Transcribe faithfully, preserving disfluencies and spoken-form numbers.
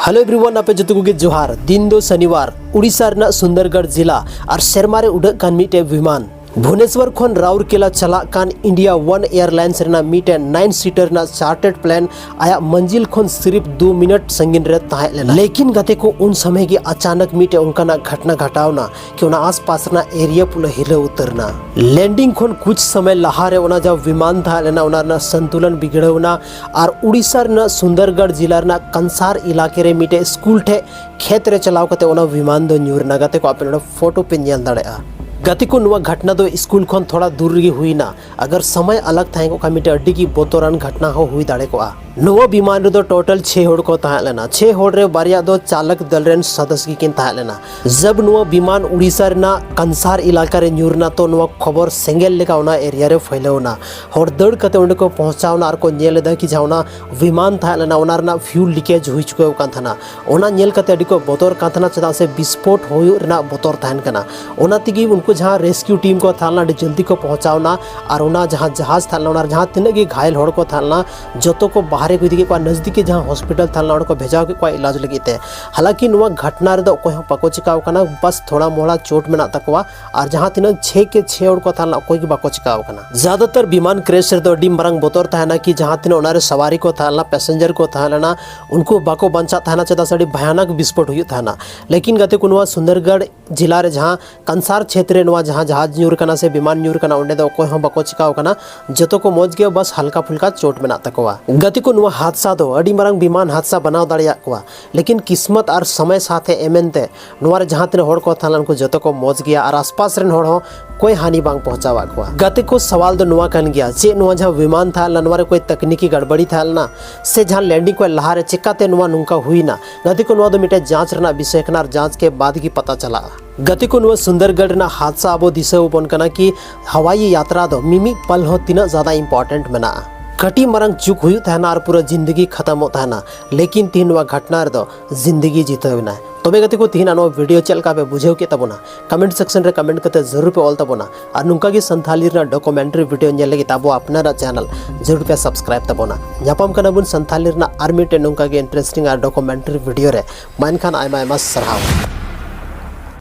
Hello everyone, ᱟᱯᱮ ᱡᱚᱛᱚ ᱠᱚᱜᱮ ᱡᱚᱦᱟᱨ᱾ ᱫᱤᱱ ᱫᱚ ᱥᱚᱱᱤᱣᱟᱨ, ᱩᱲᱤᱥᱥᱟ ᱨᱮᱱᱟᱜ ᱥᱩᱱᱫᱚᱨᱜᱚᱲ ᱡᱤᱞᱟ ᱟᱨ ᱥᱮᱨᱢᱟ ᱨᱮ ᱩᱰᱟᱹᱜ ᱠᱟᱱ ᱢᱤᱫᱴᱮᱡ ᱵᱤᱢᱟᱱ ᱵᱷᱩᱵᱽᱱᱮᱥᱣᱚᱨ ᱠᱷᱚᱱ ᱨᱟᱩᱨᱠᱮᱞᱟ ᱪᱟᱞᱟᱜ ᱠᱟᱱ India One Airlines ᱨᱮᱱᱟᱜ ᱢᱤᱫᱴᱮᱡ nine seater ᱨᱮᱱᱟᱜ chartered plane ᱟᱭᱟᱜ ᱢᱟᱹᱱᱡᱤᱞ ᱠᱷᱚᱱ ᱥᱤᱨᱤᱯ ᱫᱩ ᱢᱤᱱᱤᱴ ᱥᱟᱺᱜᱤᱧ ᱨᱮ ᱛᱟᱦᱮᱸ ᱞᱮᱱᱟ᱾ ᱞᱮᱠᱤᱱ ᱜᱟᱛᱮ ᱠᱚ, ᱩᱱ ᱥᱚᱢᱚᱭ ᱜᱮ ᱟᱪᱟᱱᱚᱠ ᱢᱤᱫᱴᱮᱡ ᱚᱱᱠᱟᱱᱟᱜ ᱜᱷᱚᱴᱱᱟ ᱜᱷᱚᱴᱟᱣᱱᱟ ᱠᱤ ᱚᱱᱟ ᱟᱥᱯᱟᱥ ᱨᱮᱱᱟᱜ area ᱯᱩᱨᱟᱹ ᱦᱤᱞᱟᱹᱣ ᱩᱛᱟᱹᱨ ᱮᱱᱟ᱾ Landing ᱠᱷᱚᱱ ᱠᱩᱪ ᱥᱚᱢᱚᱭ ᱞᱟᱦᱟ ᱨᱮ ᱚᱱᱟ ᱡᱟᱦᱟᱸ ᱵᱤᱢᱟᱱ ᱛᱟᱦᱮᱸ ᱞᱮᱱᱟ, ᱚᱱᱟ ᱨᱮᱱᱟᱜ ᱥᱚᱱᱛᱩᱞᱚᱱ ᱵᱤᱜᱽᱲᱟᱹᱣ ᱮᱱᱟ ᱟᱨ ᱩᱲᱤᱥᱥᱟ ᱨᱮᱱᱟᱜ ᱥᱩᱱᱫᱚᱨᱜᱚᱲ ᱡᱤᱞᱟ ᱨᱮᱱᱟᱜ ᱠᱟᱱᱥᱟᱨ ᱮᱞᱟᱠᱟ ᱨᱮ ᱢᱤᱫᱴᱮᱡ ᱥᱠᱩᱞ ᱴᱷᱮᱡ ᱠᱷᱮᱛ ᱨᱮ ᱪᱟᱞᱟᱣ ᱠᱟᱛᱮ ᱚᱱᱟ ᱵᱤᱢᱟᱱ ᱫᱚ ᱧᱩᱨ ᱮᱱᱟ᱾ ᱜᱟᱛᱮ ᱠᱚ, ᱟᱯᱮ ᱱᱚᱰᱮ ᱯᱷᱳᱴᱳ ᱯᱮ ᱧᱮᱞ ᱫᱟᱲᱮᱭᱟᱜᱼᱟ᱾ ᱜᱟᱛᱮ ᱠᱚ, ᱱᱚᱣᱟ ᱜᱷᱚᱴᱱᱟ ᱫᱚ ᱥᱠᱩᱞ ᱠᱷᱚᱱ ᱛᱷᱚᱲᱟ ᱫᱩᱨ ᱨᱮᱜᱮ ᱦᱩᱭᱱᱟ᱾ ᱟᱜᱟᱨ ᱥᱚᱢᱚᱭ ᱟᱞᱟᱜᱽ ᱛᱟᱦᱮᱸ ᱠᱚᱜ ᱠᱷᱟᱱ, ᱢᱤᱫᱴᱮᱡ ᱟᱹᱰᱤ ᱜᱮ ᱵᱚᱛᱚᱨᱟᱱ ᱜᱷᱚᱴᱱᱟ ᱦᱚᱸ ᱦᱩᱭ ᱫᱟᱲᱮ ᱠᱚᱜᱼᱟ᱾ ᱱᱚᱣᱟ ᱵᱤᱢᱟᱱ ᱨᱮᱫᱚ total ᱪᱷᱮ ᱦᱚᱲ ᱠᱚ ᱛᱟᱦᱮᱸ ᱞᱮᱱᱟ᱾ ᱪᱷᱮ ᱦᱚᱲ ᱨᱮ ᱵᱟᱨᱭᱟ ᱫᱚ ᱪᱟᱞᱚᱠ ᱫᱚᱞ ᱨᱮᱱ ᱥᱚᱫᱚᱥᱭᱚ ᱜᱮᱠᱤᱱ ᱛᱟᱦᱮᱸ ᱞᱮᱱᱟ᱾ ᱡᱟᱵ ᱱᱚᱣᱟ ᱵᱤᱢᱟᱱ ᱩᱲᱤᱥᱥᱟ ᱨᱮᱱᱟᱜ ᱠᱟᱱᱥᱟᱨ ᱮᱞᱟᱠᱟ ᱨᱮ ᱧᱩᱨ ᱮᱱᱟ, ᱛᱚ ᱱᱚᱣᱟ ᱠᱷᱚᱵᱚᱨ ᱥᱮᱸᱜᱮᱞ ᱞᱮᱠᱟ ᱚᱱᱟ area ᱨᱮ ᱯᱷᱟᱹᱭᱞᱟᱹᱣ ᱮᱱᱟ᱾ ᱦᱚᱲ ᱫᱟᱹᱲ ᱠᱟᱛᱮ ᱚᱸᱰᱮ ᱠᱚ ᱯᱚᱦᱪᱟᱣ ᱮᱱᱟ ᱟᱨ ᱠᱚ ᱧᱮᱞ ᱮᱫᱟ ᱠᱤ ᱡᱟᱦᱟᱸ ᱚᱱᱟ ᱵᱤᱢᱟᱱ ᱛᱟᱦᱮᱸ ᱞᱮᱱᱟ, ᱚᱱᱟ ᱨᱮᱱᱟᱜ fuel leakage ᱦᱩᱭ ᱪᱩᱠᱟᱹᱣ ᱟᱠᱟᱱ ᱛᱟᱦᱮᱱᱟ᱾ ᱚᱱᱟ ᱧᱮᱞ ᱠᱟᱛᱮ ᱟᱹᱰᱤ ᱠᱚ ᱵᱚᱛᱚᱨ ᱠᱟᱱ ᱛᱟᱦᱮᱱᱟ, ᱪᱮᱫᱟᱜ ᱥᱮ ᱵᱤᱥᱯᱷᱳᱴ ᱦᱩᱭᱩᱜ ᱨᱮᱱᱟᱜ ᱵᱚᱛᱚᱨ ᱛᱟᱦᱮᱱ ᱠᱟᱱᱟ᱾ ᱚᱱᱟ ᱛᱮᱜᱮ ᱩᱱᱠᱩ ᱡᱟᱦᱟᱸ rescue team ᱠᱚ ᱛᱟᱦᱮᱸ ᱞᱮᱱᱟ, ᱟᱹᱰᱤ ᱡᱚᱞᱫᱤ ᱠᱚ ᱯᱚᱦᱪᱟᱣ ᱮᱱᱟ ᱟᱨ ᱚᱱᱟ ᱡᱟᱦᱟᱸ ᱡᱟᱦᱟᱡᱽ ᱛᱟᱦᱮᱸ ᱞᱮᱱᱟ, ᱚᱱᱟ ᱨᱮ ᱡᱟᱦᱟᱸ ᱛᱤᱱᱟᱹᱜ ᱜᱮ ᱜᱷᱟᱭᱮᱞ ᱦᱚᱲ ᱠᱚ ᱛᱟᱦᱮᱸ ᱞᱮᱱᱟ, ᱡᱚᱛᱚ ᱠᱚ ᱵᱟᱦᱨᱮ ᱠᱚ ᱤᱫᱤ ᱠᱮᱫ ᱠᱚᱣᱟ, ᱱᱟᱡᱫᱤᱠᱤ ᱡᱟᱦᱟᱸ hospital ᱛᱟᱦᱮᱸ ᱞᱮᱱᱟ, ᱚᱸᱰᱮ ᱠᱚ ᱵᱷᱮᱡᱟ ᱠᱮᱫ ᱠᱚᱣᱟ ᱤᱞᱟᱡᱽ ᱞᱟᱹᱜᱤᱫ ᱛᱮ᱾ ᱦᱟᱞᱟᱝᱠᱤ ᱱᱚᱣᱟ ᱜᱷᱚᱴᱱᱟ ᱨᱮᱫᱚ ᱚᱠᱚᱭ ᱦᱚᱸ ᱵᱟᱠᱚ ᱪᱤᱠᱟᱣ ᱠᱟᱱᱟ, ᱵᱟᱥ ᱛᱷᱚᱲᱟ ᱢᱚᱲᱟ ᱪᱳᱴ ᱢᱮᱱᱟᱜ ᱛᱟᱠᱚᱣᱟ ᱟᱨ ᱡᱟᱦᱟᱸ ᱛᱤᱱᱟᱹᱜ ᱪᱷᱮ ᱠᱮ ᱪᱷᱮ ᱦᱚᱲ ᱠᱚ ᱛᱟᱦᱮᱸ ᱞᱮᱱᱟ, ᱚᱠᱚᱭ ᱜᱮ ᱵᱟᱠᱚ ᱪᱤᱠᱟᱣ ᱠᱟᱱᱟ᱾ ᱡᱟᱫᱟᱛᱟᱨ ᱵᱤᱢᱟᱱ crash ᱨᱮᱫᱚ ᱟᱹᱰᱤ ᱢᱟᱨᱟᱝ ᱵᱚᱛᱚᱨ ᱛᱟᱦᱮᱱᱟ ᱠᱤ ᱡᱟᱦᱟᱸ ᱛᱤᱱᱟᱹᱜ ᱚᱱᱟ ᱨᱮ ᱥᱟᱣᱟᱨᱤ ᱠᱚ ᱛᱟᱦᱮᱸ ᱞᱮᱱᱟ, passenger ᱠᱚ ᱛᱟᱦᱮᱸ ᱞᱮᱱᱟ, ᱩᱱᱠᱩ ᱵᱟᱠᱚ ᱵᱟᱧᱪᱟᱜ ᱛᱟᱦᱮᱱᱟ, ᱪᱮᱫᱟᱜ ᱥᱮ ᱟᱹᱰᱤ ᱵᱷᱚᱭᱟᱱᱚᱠ ᱵᱤᱥᱯᱷᱳᱴ ᱦᱩᱭᱩᱜ ᱛᱟᱦᱮᱱᱟ᱾ ᱞᱮᱠᱤᱱ ᱜᱟᱛᱮ ᱠᱚ, ᱱᱚᱣᱟ ᱥᱩᱱᱫᱚᱨᱜᱚᱲ ᱡᱤᱞᱟ ᱨᱮ ᱡᱟᱦᱟᱸ ᱠᱟᱱᱥᱟᱨ ᱪᱷᱮᱛᱨᱮ ᱱᱚᱣᱟ ᱡᱟᱦᱟᱸ ᱡᱟᱦᱟᱡᱽ ᱧᱩᱨ ᱠᱟᱱᱟ ᱥᱮ ᱵᱤᱢᱟᱱ ᱧᱩᱨ ᱠᱟᱱᱟ, ᱚᱸᱰᱮ ᱫᱚ ᱚᱠᱚᱭ ᱦᱚᱸ ᱵᱟᱠᱚ ᱪᱤᱠᱟᱣ ᱠᱟᱱᱟ, ᱡᱚᱛᱚ ᱠᱚ ᱢᱚᱡᱽ ᱜᱮᱭᱟ, ᱵᱟᱥ ᱦᱟᱞᱠᱟ ᱯᱷᱩᱞᱠᱟ ᱪᱳᱴ ᱢᱮᱱᱟᱜ ᱛᱟᱠᱚᱣᱟ᱾ ᱜᱟᱛᱮ ᱠᱚ, ᱱᱚᱣᱟ ᱦᱟᱫᱥᱟ ᱫᱚ ᱟᱹᱰᱤ ᱢᱟᱨᱟᱝ ᱵᱤᱢᱟᱱ ᱦᱟᱫᱥᱟ ᱵᱮᱱᱟᱣ ᱫᱟᱲᱮᱭᱟᱜ ᱠᱚᱣᱟ, ᱞᱮᱠᱤᱱ ᱠᱤᱥᱢᱚᱛ ᱟᱨ ᱥᱚᱢᱚᱭ ᱥᱟᱶᱛᱮ ᱮᱢᱮᱱ ᱛᱮ ᱱᱚᱣᱟ ᱨᱮ ᱡᱟᱦᱟᱸ ᱛᱤᱱᱟᱹᱜ ᱦᱚᱲ ᱠᱚ ᱛᱟᱦᱮᱸ ᱞᱮᱱᱟ, ᱩᱱᱠᱩ ᱡᱚᱛᱚ ᱠᱚ ᱢᱚᱡᱽ ᱜᱮᱭᱟ ᱟᱨ ᱟᱥᱯᱟᱥ ᱨᱮᱱ ᱦᱚᱲ ᱦᱚᱸ ᱠᱚᱭ ᱦᱟᱹᱱᱤ ᱵᱟᱝ ᱯᱚᱦᱪᱟᱣᱟᱫ ᱠᱚᱣᱟ᱾ ᱜᱟᱛᱮ ᱠᱚ, ᱥᱟᱣᱟᱞ ᱫᱚ ᱱᱚᱣᱟ ᱠᱟᱱ ᱜᱮᱭᱟ, ᱪᱮᱫ ᱱᱚᱣᱟ ᱡᱟᱦᱟᱸ ᱵᱤᱢᱟᱱ ᱛᱟᱦᱮᱸ ᱞᱮᱱᱟ, ᱱᱚᱣᱟ ᱨᱮ ᱠᱚᱭ ᱛᱟᱠᱱᱤᱠᱤ ᱜᱟᱲᱵᱟᱲᱤ ᱛᱟᱦᱮᱸ ᱞᱮᱱᱟ ᱥᱮ ᱡᱟᱦᱟᱸ landing ᱠᱷᱚᱱ ᱞᱟᱦᱟ ᱨᱮ ᱪᱮᱠᱟᱛᱮ ᱱᱚᱣᱟ ᱱᱚᱝᱠᱟ ᱦᱩᱭᱱᱟ? ᱜᱟᱛᱮ ᱠᱚ, ᱱᱚᱣᱟ ᱫᱚ ᱢᱤᱫᱴᱮᱡ ᱡᱟᱸᱪ ᱨᱮᱱᱟᱜ ᱵᱤᱥᱚᱭ ᱠᱟᱱᱟ ᱟᱨ ᱡᱟᱸᱪ ᱠᱮ ᱵᱟᱫ ᱜᱮ ᱯᱟᱛᱟ ᱪᱟᱞᱟᱜᱼᱟ᱾ ᱜᱟᱛᱮ ᱠᱚ, ᱱᱚᱣᱟ ᱥᱩᱱᱫᱚᱨᱜᱚᱲ ᱨᱮᱱᱟᱜ ᱦᱟᱫᱥᱟ ᱟᱵᱚ ᱫᱤᱥᱟᱹ ᱟᱵᱚᱱ ᱠᱟᱱᱟ ᱠᱤ ᱦᱟᱣᱟᱭᱤ ᱭᱟᱛᱨᱟ ᱫᱚ ᱢᱤᱢᱤᱫ ᱯᱟᱞ ᱦᱚᱸ ᱛᱤᱱᱟᱹᱜ ᱡᱟᱫᱟ important ᱢᱮᱱᱟᱜᱼᱟ᱾ ᱠᱟᱹᱴᱤᱡ ᱢᱟᱨᱟᱝ ᱪᱩᱠ ᱦᱩᱭᱩᱜ ᱛᱟᱦᱮᱱᱟ ᱟᱨ ᱯᱩᱨᱟᱹ ᱡᱤᱱᱫᱮᱜᱤ ᱠᱷᱟᱛᱟᱢᱚᱜ ᱛᱟᱦᱮᱱᱟ, ᱞᱮᱠᱤᱱ ᱛᱤᱦᱤᱧ ᱱᱚᱣᱟ ᱜᱷᱚᱴᱱᱟ ᱨᱮᱫᱚ ᱡᱤᱱᱫᱮᱜᱤ ᱡᱤᱛᱟᱹᱣ ᱮᱱᱟ᱾ ᱛᱚᱵᱮ ᱜᱟᱛᱮ ᱠᱚ, ᱛᱤᱦᱤᱧ ᱱᱚᱣᱟ ᱵᱷᱤᱰᱤᱭᱳ ᱪᱮᱫ ᱞᱮᱠᱟ ᱯᱮ ᱵᱩᱡᱷᱟᱹᱣ ᱠᱮᱫ ᱛᱟᱵᱚᱱᱟ? ᱠᱚᱢᱮᱱᱴ ᱥᱮᱠᱥᱚᱱ ᱨᱮ ᱠᱚᱢᱮᱱᱴ ᱠᱟᱛᱮ ᱡᱟᱹᱨᱩᱲ ᱯᱮ ᱚᱞ ᱛᱟᱵᱚᱱᱟ᱾ ᱟᱨ ᱱᱚᱝᱠᱟ ᱜᱮ ᱥᱟᱱᱛᱷᱟᱞᱤ ᱨᱮᱱᱟᱜ ᱰᱚᱠᱩᱢᱮᱱᱴᱟᱨᱤ ᱵᱷᱤᱰᱤᱭᱳ ᱧᱮᱞ ᱞᱟᱹᱜᱤᱫ ᱟᱵᱚ ᱟᱯᱱᱟᱨᱟᱜ ᱪᱮᱱᱮᱞ ᱡᱟᱹᱨᱩᱲ ᱯᱮ ᱥᱟᱵᱥᱠᱨᱟᱭᱤᱵ ᱛᱟᱵᱚᱱᱟ᱾ ᱧᱟᱯᱟᱢ ᱠᱟᱱᱟ ᱵᱚᱱ ᱥᱟᱱᱛᱷᱟᱞᱤ ᱨᱮᱱᱟᱜ ᱟᱨ ᱢᱤᱫᱴᱮᱱ ᱱᱚᱝᱠᱟ ᱜᱮ ᱤᱱᱴᱟᱨᱮᱥᱴᱤᱝ ᱟᱨ ᱰᱚᱠᱩᱢᱮᱱᱴᱟᱨᱤ ᱵᱷᱤᱰᱤᱭᱳ ᱨᱮ᱾ ᱢᱟ ᱮᱱᱠᱷᱟᱱ ᱟᱭᱢᱟ ᱟᱭᱢᱟ ᱥᱟᱨᱦᱟᱣ᱾